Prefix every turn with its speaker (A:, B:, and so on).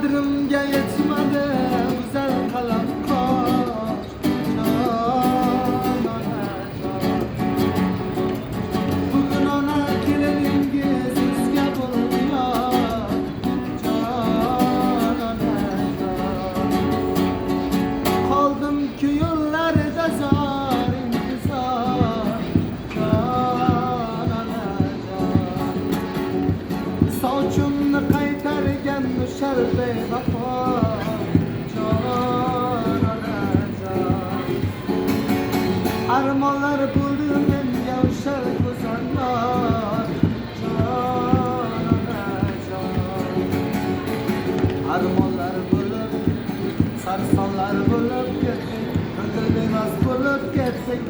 A: Qadrimga yetmadi go'zal qalam qosh, jononajon. Bugun ona keliningiz o'zga bo'ldi yor, jononajon. Qoldim-ku yo'llarida zor intizor, jononajon. Sochimni qaytargan o'shal bevafo, jononajon. Armonlar bo'ldi menga o'shal go'zallar, jononajon. Armonlar bo'lib, sarsonlar bo'lib ketdik, ko'ngil bevas bo'lib ketdik.